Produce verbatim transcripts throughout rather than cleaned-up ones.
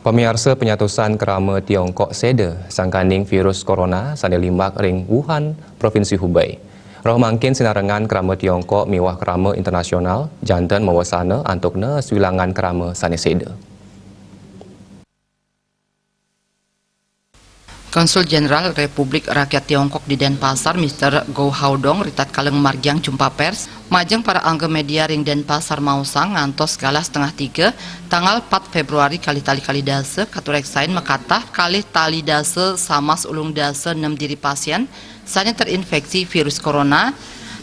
Pamiarsa, panyatosan krama Tiongkok seda sangkaning virus corona sane limbak ring Wuhan, Provinsi Hubei. Rauh mangkin sinarengan krama Tiongkok miwah krama internasional janten mawasana antuk nesuilangan krama sane seda. Konsul Jenderal Republik Rakyat Tiongkok di Denpasar, Mister Go Haodong, ritatkala ngamargiang jumpa pers majeng para angga media ring Denpasar maosang ngantos galah setengah tiga, tanggal empat Februari kalih tali kalih dasa, katureksain makatah kalih tali dasa samas ulung dasa nem diri pasien sane terinfeksi virus corona,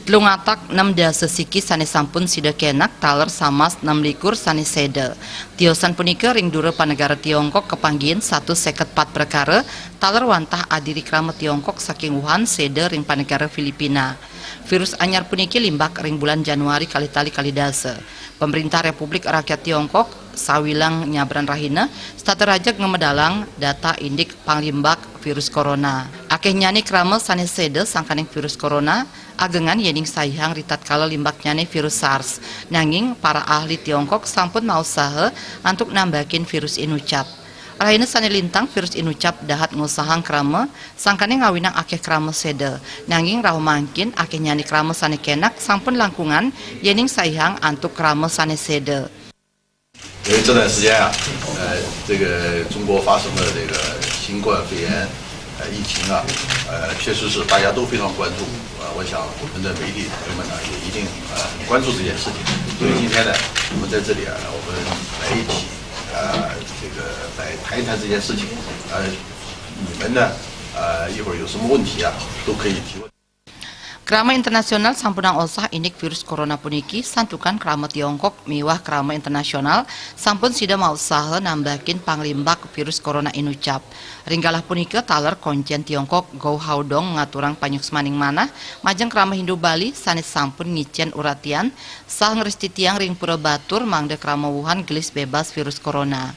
telung atak nem dasa siki sane sampun sida kenak taler samas nem likur sane seda. Tiosan punika ring dura panegara Tiongkok kapanggihin satus seket pat prekara taler wantah adiri krama Tiongkok saking Wuhan seda ring panegara Filipina. Virus anyar puniki limbak ring bulan Januari kalih tali kalih dasa. Pemerintah Republik Rakyat Tiongkok sawilang nyabran rahina setata rajeg ngamedalang data indik panglimbak virus corona. Akehnyane krama sane seda sangkaning virus corona agengan yening saihang ritatkala limbaknyane virus SARS. Nanging para ahli Tiongkok sampun mausaha antuk nambakin virus inucap. Rahina sane lintang virus inucap dahat ngusahang krama sangkaning ngawinang akeh krama seda. Nanging rauh mangkin akehnyane krama sane kenak sampun langkungan yening saihang antuk krama sane seda. 因为这段时间啊，呃，这个中国发生的这个新冠肺炎呃疫情啊，呃，确实是大家都非常关注。呃，我想我们的媒体朋友们呢也一定呃很关注这件事情。所以今天呢，我们在这里啊，我们来一起呃这个来谈一谈这件事情。呃，你们呢，呃一会儿有什么问题啊，都可以提问。 Krama internasional sampunang osah indik virus corona puniki, santukan krama Tiongkok miwah krama internasional sampun sida mausaha nambakin panglimbak virus corona inucap. Ring galah punika taler Konjen Tiongkok Go Haodong ngaturang panyuksmaning manah majeng krama Hindu Bali sane sampun ngicen uratian saha ngrestitiang ring pura batur mangda krama Wuhan gelis bebas virus corona.